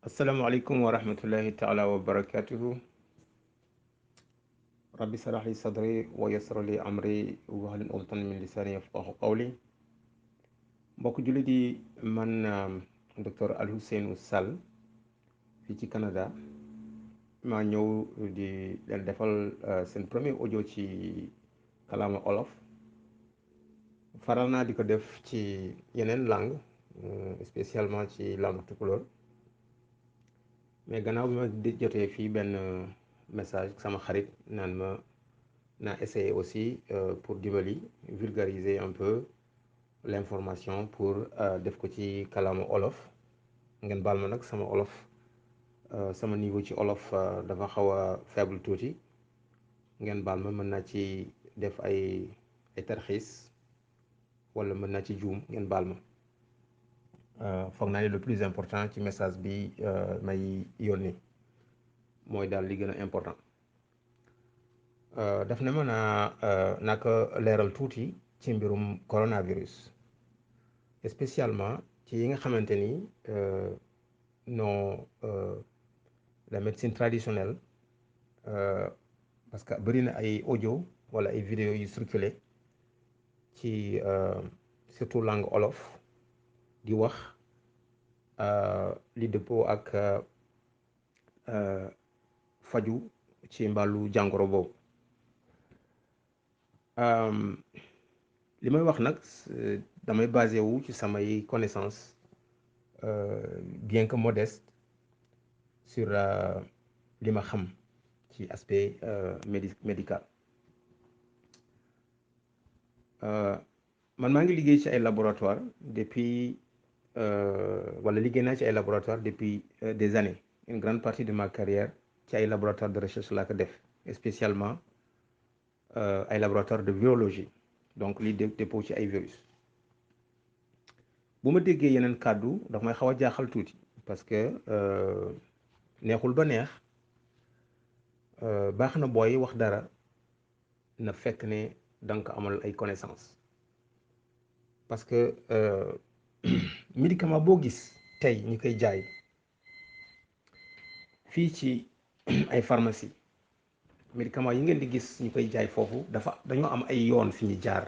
Assalamualaikum warahmatullahi taala wabarakatuhu. Rabbi sarah li sadri wa yassir li amri wahlul uqdatan min lisani yafqahu qawli. Mbokk jullit yi, man docteur Alioune Sall fii ci Canada maa ñëw di leen defal seen premier audio ci kalaama olof. Faral naa di ko def ci yeneen langue spécialement ci langue tukulóor, mais gannaaw bi ma jotee fii benn message sama xarit naan ma naa essayer aussi pour dimbali vulgariser un peu l'information pour def ko ci kalaama olof. Ngeen baal ma nag sama olof, sama niveau ci olof dafa xaw a faible tuuti. Ngeen baal ma, mën naa ci def ay tarxiis wala mën naa ci juum, ngeen baal ma. foog naa ne le plus important ci message bi may yónni mooy daal li gën a important. daf ne ma naa ko leeral tuuti ci mbirum coronavirus, spécialement ci yi nga xamante ni non la médecine traditionnelle, parce que bëri na ay audio wala ay vidéo yu circulé ci surtout langue olof di wax li dëppoo ak faju ci mbàllu jàngoro boobu. li may wax nag damay basé wu ci samay connaissance bien que modeste sur li ma xam ci aspect médical. man maa ngi liggéey ci ay laboratoire depuis wala liggéey naa ci ay laboratoire depuis des années. Une grande partie de ma carrière ci ay laboratoire de recherche laa ko def, spécialement ay laboratoire de virologie, donc li dépôt ci ay virus. bu ma déggee yeneen kàddu daf may xaw a jaaxal tuuti, parce que neexul ba neex, baax na booy wax dara na fekk ne danga ko amal ay connaissance. parce que médicament boo gis tey ñu koy jaay fii ci ay pharmacie, médicament yi ngeen di gis ñu koy jaay foofu dañoo am ay yoon fi ñu jaar.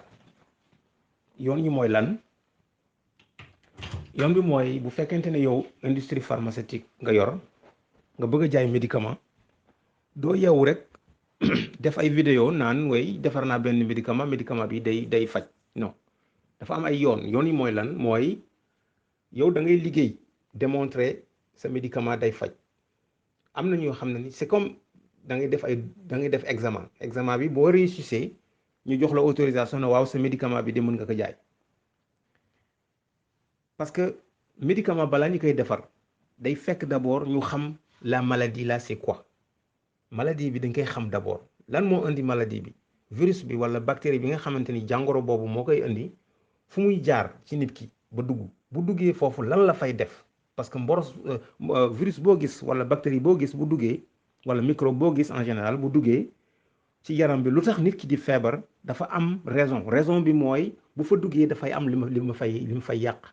yoon yi mooy lan? yoon bi mooy bu fekkente ne yow industrie pharmaceutique nga yor, nga bëgg a jaay médicament, doo yeewu rek def ay vidéo naan way defar naa benn médicament bi day faj. non, dafa am ay yoon yi mooy lan? mooy yow da ngay liggéey démontrer sa médicament day faj. am na ñoo xam ne ni c'est comme da ngay def examen bi boo réussissé ñu jox la autorisation ne waaw sa médicament bi de mën nga ko jaay. parce que médicament balaa ñu koy defar day fekk d'abord ñu xam la maladie là c'est quoi. maladie bi dañ koy xam d'abord. lan moo indi maladie bi? virus bi wala bactérie bi nga xamante ni jàngoro boobu moo koy indi, fu muy jaar ci nit ki ba dugg, bu duggee foofu lan la fay def. parce que virus boo gis wala bactérie boo gis bu duggee, wala microbe boo gis en général bu duggee ci yaram bi, lu tax nit ki di feebar dafa am raison bi mooy bu fa duggee dafay am li mu fay yàq.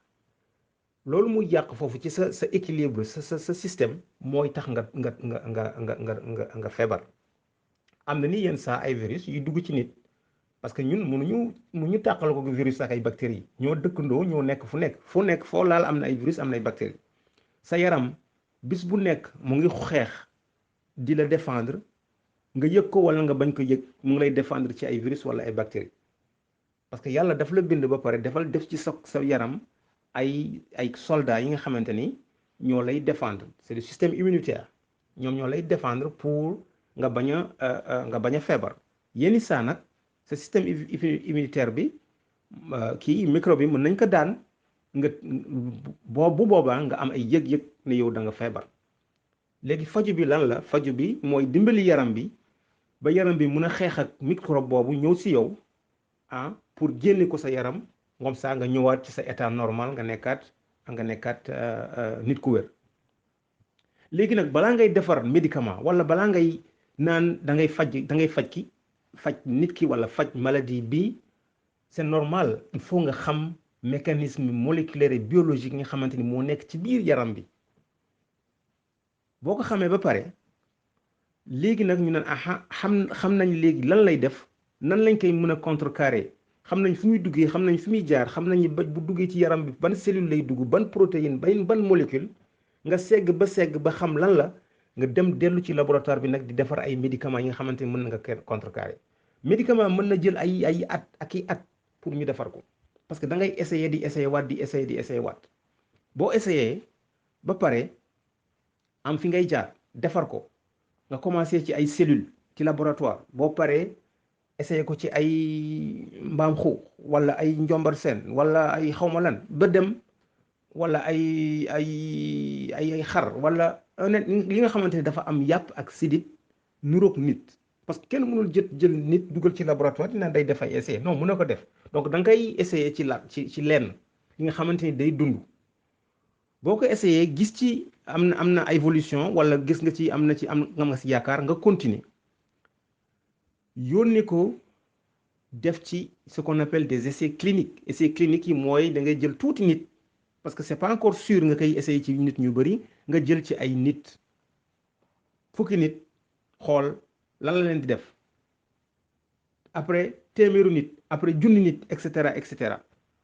loolu muy yàq foofu ci sa équilibre sa système mooy tax nga feebar. am na ni yenn saa ay virus yu dugg ci nit, parce que ñun mënuñu tàqal ko virus ak ay bactéries, ñoo dëkkandoo, ñoo nekk foo laal am na ay virus, am na ay bactéries. sa yaram bis bu nekk mu ngi xeex di la défendre, nga yëg ko wala nga bañ ko yëg, mu ngi lay défendre ci ay virus wala ay bactéries. parce que yàlla daf la bind ba pare def ci sa yaram ay soldats yi nga xamante ni ñoo lay défendre. c'est le système immunitaire, ñoom ñoo lay défendre pour nga bañ a feebar. yenn saa nag sa système immunitaire bi kii microbe bi mën nañ ko daan, bu boobaa nga am ay yëg-yëg ne yow da nga feebar. léegi faju bi lan la? faju bi mooy dimbali yaram bi ba yaram bi mun a xeex ak microbe boobu ñëw si yow pour génne ko sa yaram, moom saa nga ñëwaat ci sa état normal, nga nekkaat nit ku wér. léegi nag balaa ngay defar médicament wala balaa ngay naan da ngay faj nit ki wala faj maladie bi, c'est normal, il faut nga xam mécanisme moléculaire et biologique nga xamante ni moo nekk ci biir yaram bi. boo ko xamee ba pare léegi nag ñu naan aha xam nañ léegi lan lay def nan lañ koy mën a contrecarrer xam nañ fu muy duggee xam nañ fi muy jaar xam nañ ba bu duggee ci yaram bi ban cellule lay dugg ban protéine ban molécule nga segg ba xam lan la nga dem dellu ci laboratoire bi nag di defar ay médicaments yi nga xamante ni mën na nga contrecarrer médicament mën na jël ay at ak i at pour ñu defar ko parce que da ngay essayer di essayer waat di essayer waat boo essayer ba pare am fi ngay jaar defar ko nga commencé ci ay cellules ci laboratoire boo paree essayé ko ci ay mbaam xuux wala ay njombar seen wala ay xawma lan ba dem wala ay xar wala li nga xamante ne dafa am yàpp ak sidit nuroog nit parce que kenn mënul jël nit dugal ci laboratoire dina day def ay essai non mën na ko def donc da ngay essayé ci lenn li nga xamante ni day dund boo ko essayé gis ci am na évolution wala gis nga ci am nga si yaakaar nga continuer yónnee ko def ci ce qu'on appelle des essais cliniques yi mooy da ngay jël tuuti nit parce que c'est pas encore sûr nga koy essayer ci nit ñu bari nga jël ci ay nit fukki nit xool lan la leen di def après téeméeru nit après junni nit et cetera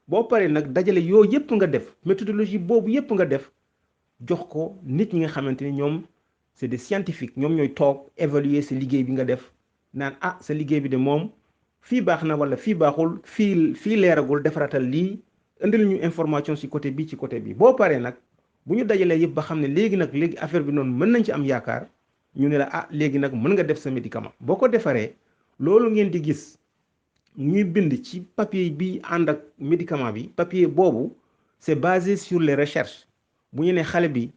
boo paree nag dajale yooyu yëpp nga def méthodologie boobu yëpp nga def jox ko nit ñi nga xamante ni ñoom c'est des scientifiques ñoom ñooy toog évaluer sa liggéey bi nga def naan sa liggéey bi de moom fii baax na wala fii baaxul fii leeragul defaratal lii indil ñu information ci côté bi boo paree nag bu ñu dajalee yëpp ba xam ne léegi affaire bi noonu mën nañ ci am yaakaar ñu ne la léegi nag mën nga def sa médicament boo ko defaree loolu ngeen di gis ñuy bind ci papier bi ànd ak médicament bi papier boobu c'est basé sur les recherches bu ñu ne xale bi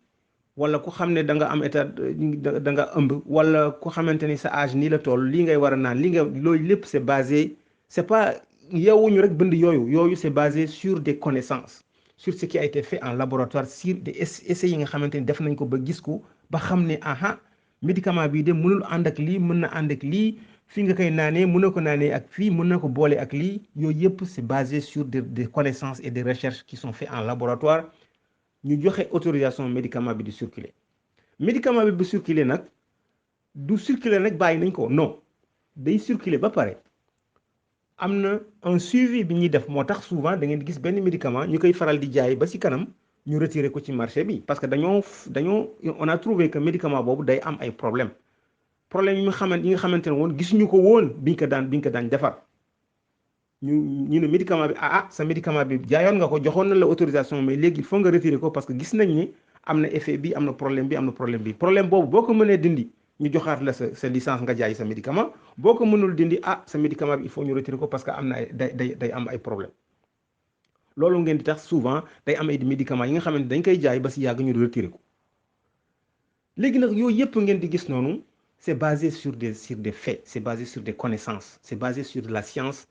wala ku xam ne da nga am état da nga ëmb wala ku xamante ni sa âge nii la toll lii ngay war a naan loolu lépp c'est basé c'est pas yeewuñu rek bind yooyu c'est basé sur des connaissances sur ce qui a été fait en laboratoire sur des essais yi nga xamante ni def nañ ko ba gis ko ba xam ne médicament bii de mënul ànd ak lii mën na ànd ak lii fii nga koy naanee mën na ko naanee ak fii mën na ko boole ak lii yooyu yëpp c'est basé sur des connaissances et des recherches qui sont faites en laboratoire ñu joxe autorisation médicament bi di circuler médicament bi bu circuler nag du circuler nag bàyyi nañ ko non day circuler ba pare am na un suivi bi ñuy def moo tax souvent da ngeen gis benn médicament ñu koy faral di jaay ba ci kanam ñu retirer ko ci marché bi parce que on a trouvé que médicament boobu day am ay problème yi nga xamante ne woon gisuñu ko woon biñ ko daan defar ñu ne médicament bi sa médicament bi jaayoon nga ko joxoon na la autorisation mais léegi il faut nga retirer ko parce que gis nañ ni am na effet bi am na problème bi problème boobu boo ko mënee dindi ñu joxaat la sa licence nga jaay sa médicament boo ko mënul dindi sa médicament bi il faut ñu retirer ko parce que am na day am ay problème loolu ngeen di tax souvent day am ay médicaments yi nga xamante dañ koy jaay ba si yàgg ñu retirer ko léegi nag yooyu yëpp ngeen di gis noonu c'est basé sur des faits c'est basé sur des connaissances c'est basé sur de la science.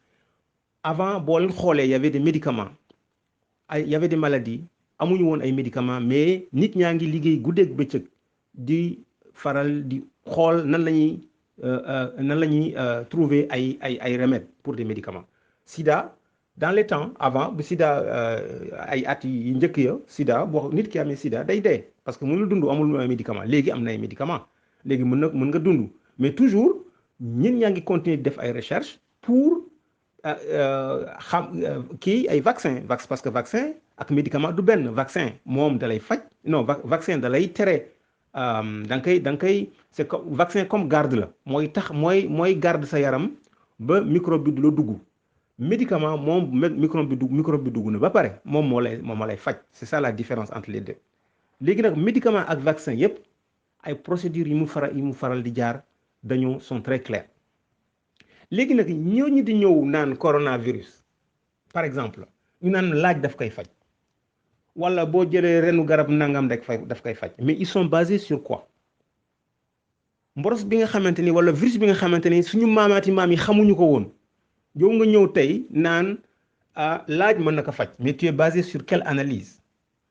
Avant boo leen xoolee y avait des médicaments y avait des maladies amuñu woon ay médicaments mais nit ñaa ngi liggéey guddeeg bëccëg di faral di xool nan la ñuy trouver ay remèdes pour des médicaments. Sida dans les temps avant bu Sida ay at yi njëkk ya Sida boo nit ki amee Sida day dee parce que mënul dund amul ay médicaments léegi am na ay médicaments léegi mën nga dund mais toujours ñin ñaa ngi continuer def ay recherches pour ay vaccin parce que vaccin ak médicament du benn vaccin moom dalay faj non vaccin dalay tere da nga koy c'est comme vaccin comme garde la mooy garde sa yaram ba microbe bi du la dugg médicament moom microbe bi dugg na ba pare moom moo lay faj c'est ça la différence entre les deux léegi nag médicament ak vaccin yépp ay procédures yi mu faral di jaar sont très claires léegi nag ñooñu di ñëw naan coronavirus par exemple ñu naan laaj daf koy faj wala boo jëlee renu garab nangam daf koy faj mais ils sont basés sur quoi mboros bi nga xamante ni wala virus bi nga xamante ni suñu maam yi xamuñu ko woon yow nga ñëw tey naan laaj mën na ko faj mais tu es basé sur quelle analyse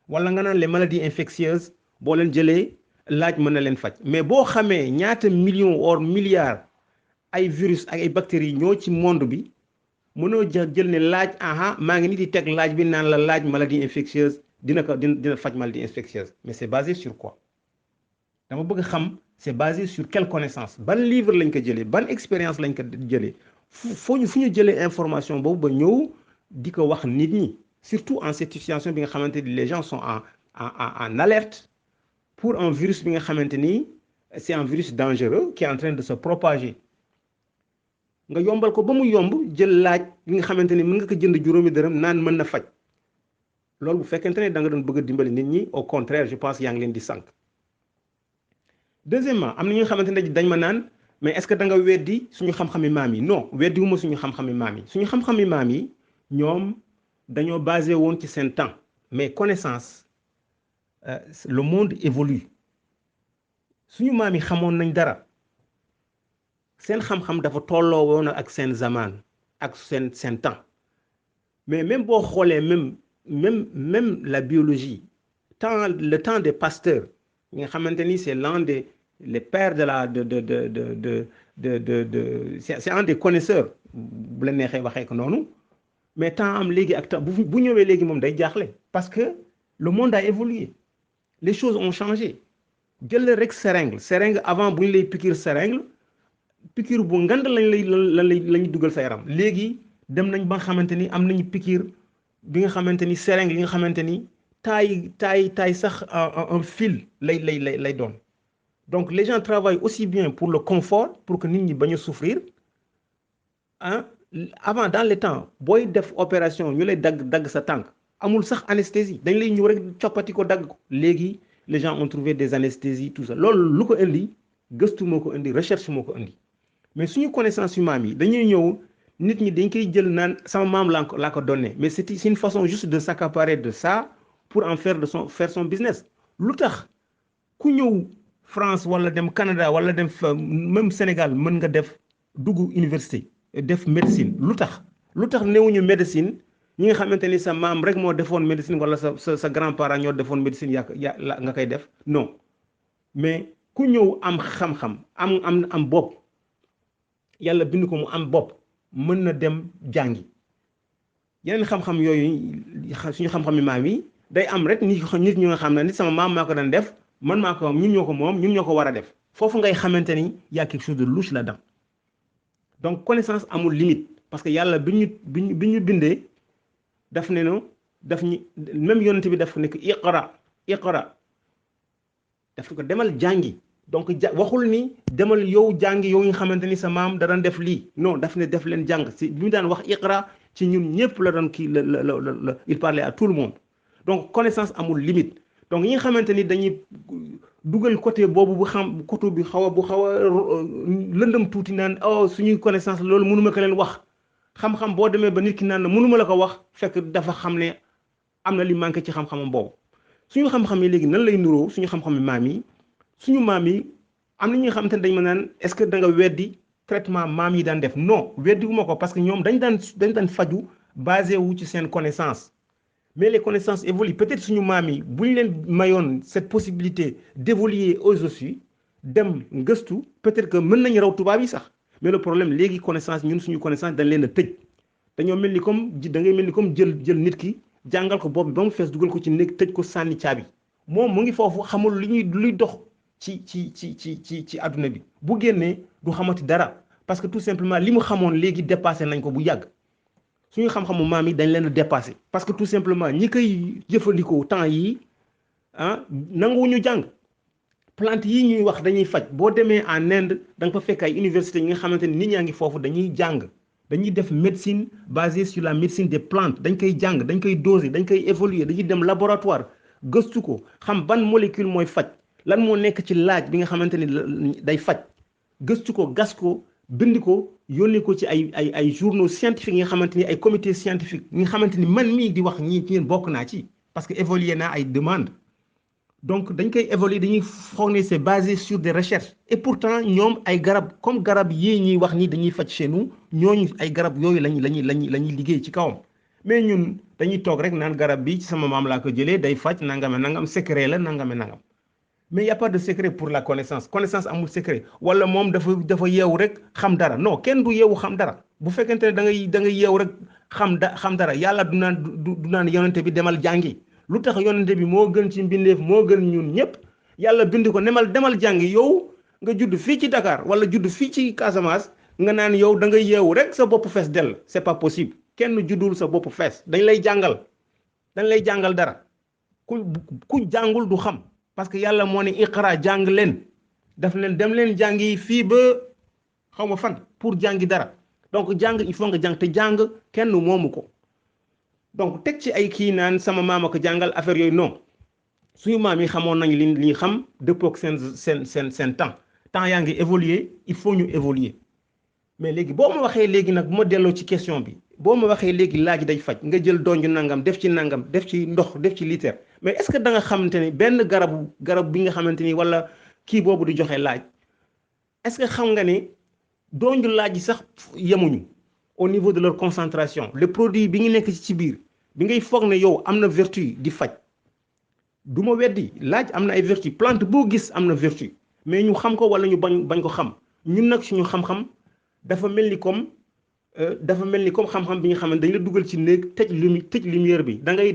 wala nga naan les maladies infectieuses boo leen jëlee laaj mën na leen faj mais boo xamee ñaata millions or milliards ay virus ak ay bactéries ñoo ci monde bi mënoo jël ne laaj maa ngi ni di teg laaj bi naan la laaj maladie infectieuse dina faj maladie infectieuse mais c'est basé sur quoi dama bëgg xam c'est basé sur quelle connaissance ban livre lañ ko jëlee ban expérience lañ ko jëlee fu ñu jëlee information boobu ba ñëw di ko wax nit ñi surtout en cette situation bi nga xamante ni les gens sont en alerte pour un virus bi nga xamante ni c'est un virus dangereux qui est en train de se propager nga yombal ko ba mu yomb jël laaj bi nga xamante ni mën nga ko jënd juróomi dërëm naan mën na faj loolu bu fekkente ne da nga doon bëgg a dimbali nit ñi au contraire je pense yaa ngi leen di sànq. Deuxièmement am na ñi nga xamante ne dañ ma naan mais est-ce que da nga weddi suñu xam-xami maam yi non weddiwuma suñu xam-xami maam yi suñu xam-xami maam yi ñoom dañoo basé woon ci seen temps mais connaissance le monde évolue suñu maam yi xamoon nañ dara seen xam-xam dafa tolloo woon ak seen zaman ak seen temps mais même boo xoolee même la biologie le temps des pasteurs nga xamante ni c'est l'un des les pères de la c'est un des connaisseurs bu la neexee waxee ko noonu mais temps am léegi ak temps bu ñëwee léegi moom day jaaxle parce que le monde a évolué les choses ont changé jël rek seringue avant bu ñu lay piqûre seringue piqûre bu ngand lañ dugal sa yaram léegi dem nañ ba nga xamante ni am nañu piqûre bi nga xamante ni seringue yi nga xamante ni taille sax un fil lay doon donc les gens travaillent aussi bien pour le confort pour que nit ñi bañ a souffrir ah avant dans les temps booy def opération ñu lay dagg sa tànk amul sax anesthésie dañ lay ñëw rek coppati ko dagg ko léegi les gens ont trouvé des anesthésies tout ça loolu lu ko indi gëstu moo ko indi recherche moo ko indi mais suñu connaissance yu maam yi dañuy ñëw nit ñi dañ koy jël naan sama maam laa ko donné mais c'est une façon juste de s'accaparer de ça pour en faire son business lu tax ku ñëw France wala dem Canada wala dem même Sénégal mën nga def dugg université def médecine lu tax newuñu médecine ñi nga xamante ni sa maam rek moo defoon médecine wala sa grand-parent ñoo defoon médecine nga koy def non mais ku ñëw am xam-xam am bopp yàlla bind ko mu am bopp mën na dem jàngi yeneen xam-xam yooyu suñu xam-xam yi maam yi day am rek nit ñi nga xam ne nit sama maam maa ko daan def man maa ko ñun ñoo ko moom ñun ñoo ko war a def foofu ngay xamante ni y a quelque chose de louche là-dedans donc connaissance amul limite parce que yàlla bi ñu bindee daf ne no daf ñu même yonent bi daf ko nekk iqra daf ko demal jàngi donc waxul ni demal yow jàngi yow nga xamante ni sa maam da daan def lii non daf ne def leen jàng si bi mu daan wax iqra ci ñun ñëpp la doon kii la il parlait à tout le monde donc connaissance amul limite donc ñi nga xamante ni dañuy dugal côté boobu bu xaw a lëndëm tuuti naan suñuy connaissance loolu mënuma ko leen wax xam-xam boo demee ba nit ki naan mënuma la ko wax fekk dafa xam ne am na li manqué ci xam-xamam boobu suñu xam-xam yi léegi nan lay nuroo suñu xam-xam yi maam yi suñu maam yi am na ñi nga xamante ne dañ ma naan est-ce que da nga weddi traitement maam yi daan def non weddi wu ma ko parce que ñoom dañ daan faju basé wu ci seen connaissance mais les connaissances évoluent peut-être suñu maam yi bu ñu leen mayoon cette possibilité d'évoluer aussi dem gëstu peut-être que mën nañu raw tubaab yi sax mais le problème léegi connaissance ñun suñu connaissance dañ leen a tëj dañoo mel ni comme jël nit ki jàngal ko bopp bi ba mu fees dugal ko ci néeg tëj ko sànni caabi moom mu ngi foofu xamul luy dox ci àdduna bi bu génnee du xamati dara parce que tout simplement li mu xamoon léegi dépassé nañ ko bu yàgg suñu xam-xamu maam yi dañ leen a dépassé parce que tout simplement ñi koy jëfandikoo temps yii nanguwuñu jàng plante yi ñuy wax dañuy faj boo demee en Inde da nga fa fekk ay université ñi nga xamante ni nit ñaa ngi foofu dañuy jàng dañuy def médecine basée sur la médecine des plantes dañ koy jàng dañ koy doser dañ koy évoluer dañuy dem laboratoire gëstu ko xam ban molécule mooy faj lan moo nekk ci laaj bi nga xamante ni day faj gëstu ko gas ko bind ko yónnee ko ci ay journaux scientifiques yi nga xamante ni ay comité scientifique yi nga xamante ni man mii di wax ñii ci yéen bokk naa ci parce que évoluer naa ay demande donc dañ koy évoluer dañuy foog ne c'est basé sur des recherches et pourtant ñoom ay garab comme garab yii ñuy wax ni dañuy faj chez nous ñooñu ay garab yooyu lañuy liggéey ci kawam mais ñun dañuy toog rek naan garab bi ci sama maam laa ko jëlee day faj nangam secret la nangam mais y a pas de secret pour la connaissance amul secret wala moom dafa yeewu rek xam dara non kenn du yeewu xam dara bu fekkente ne da ngay yeewu rek xam dara yàlla du naan yonente bi demal jàngi lu tax yonente bi moo gën ci mbindeef moo gën ñun ñëpp yàlla bind ko demal jàngi yow nga judd fii ci Dakar wala judd fii ci Casamance nga naan yow da nga yeewu rek sa bopp fees dell c'est pas possible kenn juddul sa bopp fees dañ lay jàngal dara ku jàngul du xam parce que yàlla moo ne iqra jàng leen daf leen dem leen jàngi fii ba xaw ma fan pour jàngi dara donc jàng il faut nga jàng te jàng kenn moomu ko donc teg ci ay kii naan sama maama ko jàngal affaire yooyu non suñu maam yi xamoon nañ li ñu xam dëppook seen temps yaa ngi évoluer il faut ñu évoluer mais léegi boo ma waxee léegi nag bu ma delloo ci question bi boo ma waxee léegi laaj day faj nga jël donju nangam def ci ndox def ci litre mais est-ce que da nga xamante ni benn garab bi nga xamante ni wala kii boobu di joxe laaj est-ce que xam nga ni donju laaj yi sax yemuñu au niveau de leur concentration le produit bi ngi nekk ci biir bi ngay foog ne yow am na vertu di faj du ma weddi laaj am na ay vertu plante boo gis am na vertu mais ñu xam ko wala ñu bañ ko xam ñun nag suñu xam-xam dafa mel ni comme xam-xam bi nga xam ne dañ la dugal ci néeg tëj lumière bi da ngay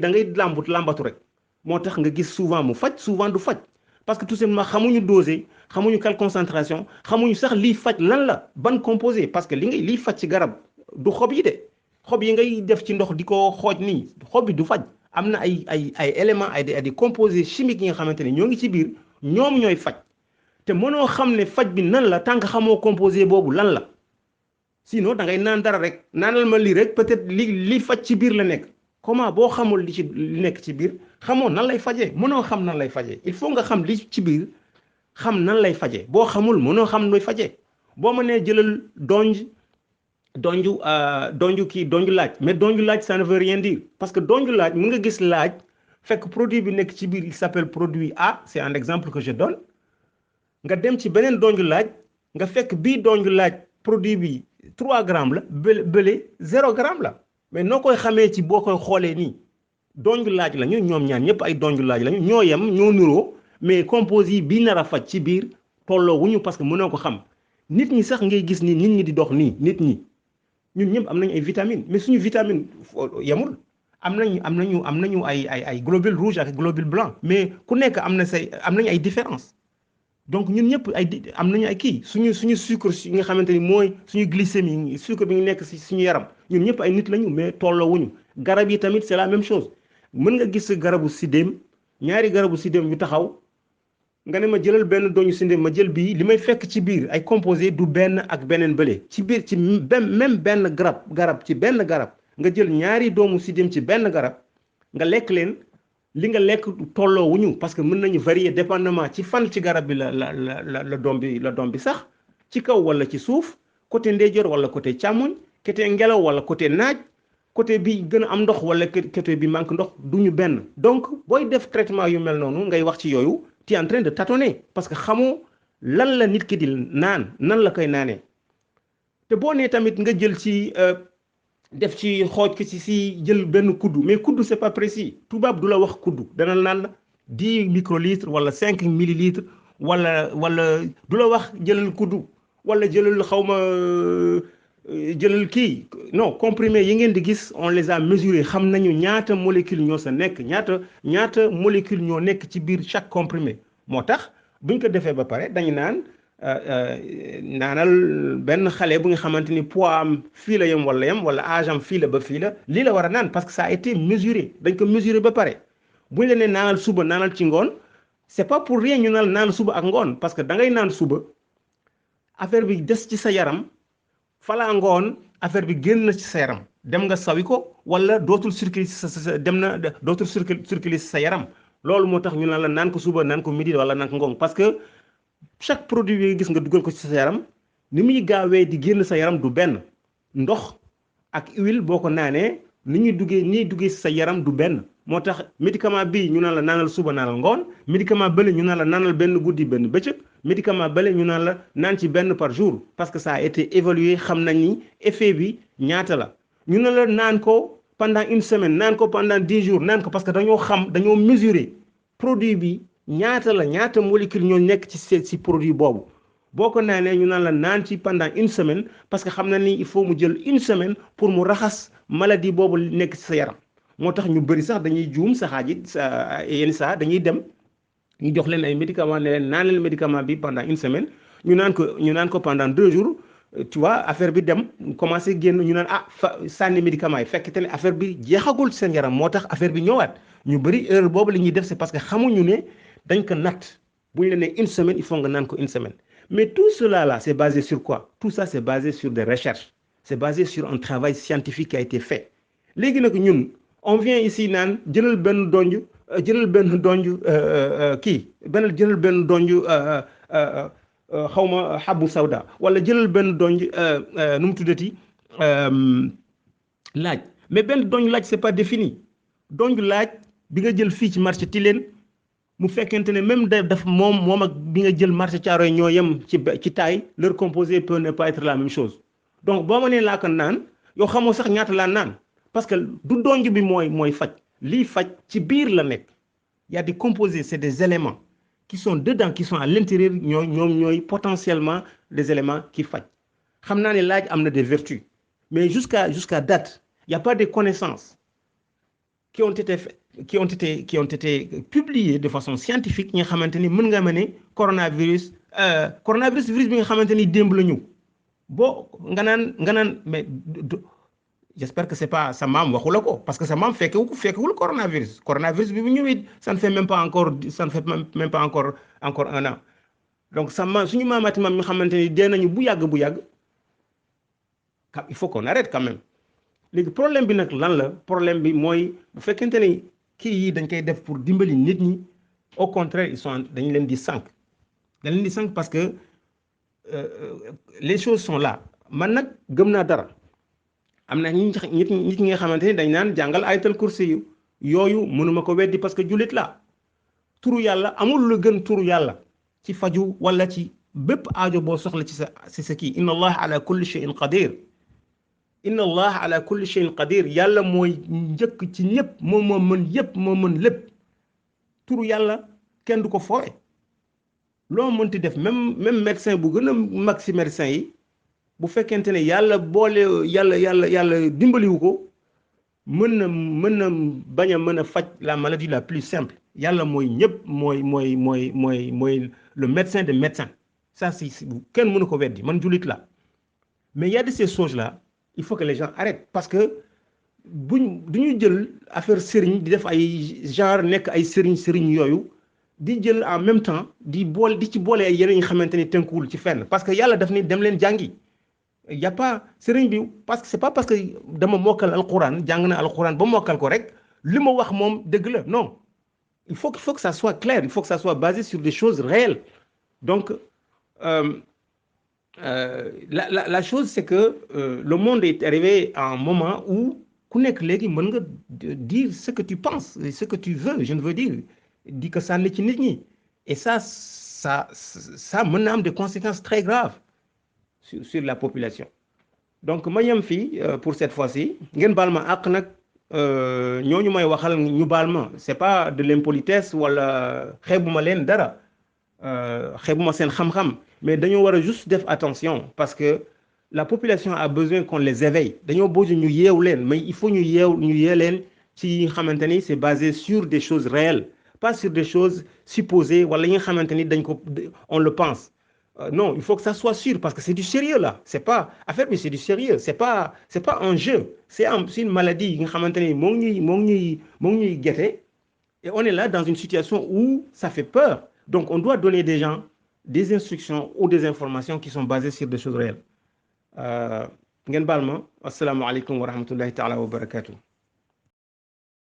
làmbatu rek moo tax nga gis souvent mu faj souvent du faj parce que tout simplement xamuñu dosé xamuñu quelle concentration xamuñu sax liy faj lan la ban composé parce que liy faj ci garab du xob yi de xob yi ngay def ci ndox di ko xooj nii xob bi du faj am na ay éléments ay composés chimiques yi nga xamante ne ñoo ngi ci biir ñoom ñooy faj te mënoo xam ne faj bi nan la tant que xamoo composé boobu lan la sinon da ngay naan dara rek naanal ma lii rek peut-être li faj ci biir la nekk comment boo xamul li nekk ci biir xamoo nan lay fajee mënoo xam nan lay fajee il faut nga xam li ci biir xam nan lay fajee boo xamul mënoo xam nooy fajee boo ma nee jëlal donju laaj mais donju laaj ça ne veut rien dire parce que donju laaj mën nga gis laaj fekk produit bi nekk ci biir il s'appelle produit A c'est un exemple que je donne nga dem ci beneen donju laaj nga fekk bii donju laaj produit bi 3 grammes la bële 0 gramme la mais noo koy xamee ci boo koy xoolee nii donju laaj lañu ñoom ñaar ñëpp ay donju laaj lañu ñoo yem ñoo nuroo mais composé yi bii nar a faj ci biir tolloo wuñu parce que mënoo ko xam nit ñi sax ngay gis ni nit ñi di dox nii nit ñi ñun ñëpp am nañu ay vitamines mais suñu vitamine yemul am nañu ay globules rouges ak globules blancs mais ku nekk am nañu ay différence donc ñun ñëpp am nañu ay kii suñu sucre yi nga xamante ni mooy suñu glycémie sucre bi ngi nekk si suñu yaram ñun ñëpp ay nit lañu mais tolloo wuñu garab yi tamit c'est la même chose mën nga gis garabu sidéem ñaari garabu sidéem ñu taxaw nga ne ma jëlal benn doñu sidéem ma jël bii li may fekk ci biir ay composé du benn ak beneen bële ci biir ci même benn garab ci benn garab nga jël ñaari doomu sidéem ci benn garab nga lekk leen li nga lekk tolloo wuñu parce que mën nañu varier dépendamment ci fan ci garab bi la doom bi sax ci kaw wala ci suuf côté ndeyjoor wala côté càmmoñ côté ngelaw wala côté naaj côté bi gën a am ndox wala côté bi manque ndox duñu benn donc booy def traitement yu mel noonu ngay wax ci yooyu tu es en train de tâtonner parce que xamoo lan la nit ki di naan nan la koy naanee te boo nee tamit nga jël ci def ci xooj ko ci jël benn kuddu mais kuddu c'est pas précis tubaab du la wax kuddu dana naan la 10 microlitres wala 5 millilitres wala du la wax jëlal kuddu wala jëlal xawma jëlal kii non comprimé yi ngeen di gis on les a mesurés xam nañu ñaata molécule ñoo sa nekk ñaata molécule ñoo nekk ci biir chaque comprimé moo tax buñ ko defee ba pare dañu naanal benn xale bu nga xamante ni poids am fii la yem wala âge am fii la ba fii la lii la war a naan parce que ça a été mesuré dañ ko mesuré ba pare buñ la nee naanal suba naanal ci ngoon c'est pas pour rien ñu naan suba ak ngoon parce que da ngay naan suba affaire bi des ci sa yaram falaa ngoon affaire bi génn na ci sa yaram dem nga sawi ko wala dootul circuler dootul circuler sa yaram loolu moo tax ñu naan ko suba naan ko midi wala naan ko ngoon parce que chaque produit yi gis nga dugal ko ci sa yaram ni muy gaawee di génn sa yaram du benn ndox ak huile boo ko naanee ni duggee sa yaram du benn moo tax médicament bii ñu naan la naanal suba naanal ngoon médicament bële ñu naan la naanal benn guddi benn bëccëg médicament bële ñu naan la naan ci benn par jour parce que ça a été évalué xam nañ ni effet bi ñaata la ñu ne la naan ko pendant une semaine naan ko pendant 10 jours naan ko parce que dañoo mesurer produit bi ñaata molécule ñoo nekk ci produit boobu boo ko naanee ñu naan la naan ci pendant une semaine parce que xam na ni il faut mu jël une semaine pour mu raxas maladie boobu nekk ci sa yaram moo tax ñu bëri sax dañuy juum yenn saa dañuy dem ñu jox leen ay médicaments ne leen naan leen médicament bi pendant une semaine ñu naan ko pendant 2 jours tu vois affaire bi dem commencé génn ñu naan sànni médicament yi fekk te ne affaire bi jeexagul seen yaram moo tax affaire bi ñëwaat ñu bëri erreur boobu la ñuy def c'est parce que xamuñu ne dañ ko natt bu ñu la nee une semaine il faut nga naan ko une semaine mais tout cela là c'est basé sur quoi? Tout ça c'est basé sur des recherches, c'est basé sur un travail scientifique qui a été fait. Léegi nag ñun on vient ici naan jëlal benn donj jëlal benn donj xawma xabu sawda wala jëlal benn donj nu mu tuddati laaj mais benn donj laaj c'est pas défini. donj laaj bi nga jël fii ci marché Tilène mu fekkente ne même daf moom ak bi nga jël marché Thiaroye ñoo yem ci taille, leur composé peut ne pas être la même chose. Donc boo ma nee laa ko naan yow xamoo sax ñaata laa naan parce que du donj bi mooy faj lii faj ci biir la nekk. Il y a des composés, c'est des éléments qui sont dedans, qui sont à l'intérieur, ñooy potentiellement des éléments qui faj. Xam naa ne laaj am na des vertus mais jusqu'à date il y a pas de connaissances qui ont été publiées de façon scientifique ñi nga xamante ni mën nga ma ne coronavirus virus bi nga xamante ni démb la ñëw boo nga naan mais j'espère que c'est pas sa maam waxu la ko parce que sa maam fekkewul coronavirus bi bu ñëwee ça ne fait même pas encore 1 an donc sa maam suñu maamaati maam mi xamante ni dee nañu bu yàgg il faut qu'on arrête quand même. léegi problème bi nag lan la problème bi mooy bu fekkente ni kii yi dañ koy def pour dimbali nit ñi au contraire dañu leen di sànq parce que les choses sont là man nag gëm naa dara am na nit ñi nga xamante ni dañ naan jàngal ayatal kursi yooyu mënuma ko weddi parce que jullit la turu yàlla amul lu gën turu yàlla ci faju wala ci bépp aajo boo soxla ci sa kii inna allah ala kulli shay'in qadir yàlla mooy njëkk ci ñëpp moo mën yëpp moo mën lépp turu yàlla kenn du ko foowe loo mënti def même médecin bu gën a mag ci médecin yi bu fekkente ne yàlla dimbaliwu ko mën na bañ a mën a faj la maladie la plus simple yàlla mooy ñëpp mooy le médecin des médecins ça si kenn mënu ko weddi man jullit la mais il y a de ces choses là il faut que les gens arrêtent parce que duñu jël affaire sëriñ di def ay genre nekk ay sëriñ yooyu di jël en même temps di ci boole ay yeneen yi xamante ni tënkuwul ci fenn parce que yàlla daf ni dem leen jàngi y a pas sëriñ bi parce que c'est pas parce que dama mokkal alquran jàng na alquran ba mokkal ko rek li ma wax moom dëgg la non il faut que ça soit clair, il faut que ça soit basé sur des choses réelles. Donc la chose c'est que le monde est arrivé à un moment où ku nekk léegi mën nga dire ce que tu penses, ce que tu veux, je ne veux dire di ko sànni ci nit ñi et ça mën na am des conséquences très graves sur la population. Donc ma yem fii pour cette fois-ci ngeen baal ma àq nag ñooñu may waxal ñu baal ma c'est pas de l'impolitesse wala xeebuma leen dara xeebuma seen xam-xam mais dañoo war a juste def attention parce que la population a besoin qu'on les éveille dañoo bëgg ñu yeew leen mais il faut ñu yee leen ci yi nga xamante ni c'est basé sur des choses réelles pas sur des choses supposées wala yi nga xamante ni on le pense. Non, il faut que ça soit sûr parce que c'est du sérieux là. C'est pas affaire mais c'est du sérieux. C'est pas un jeu. C'est une maladie nga xamante ni moo ngi ñuy guetter et on est là dans une situation où ça fait peur. Donc on doit donner des gens des instructions ou des informations qui sont basées sur des choses réelles. ngeen baal ma assalaamu aleykum wa rahmatullahi taala wa barakatuh.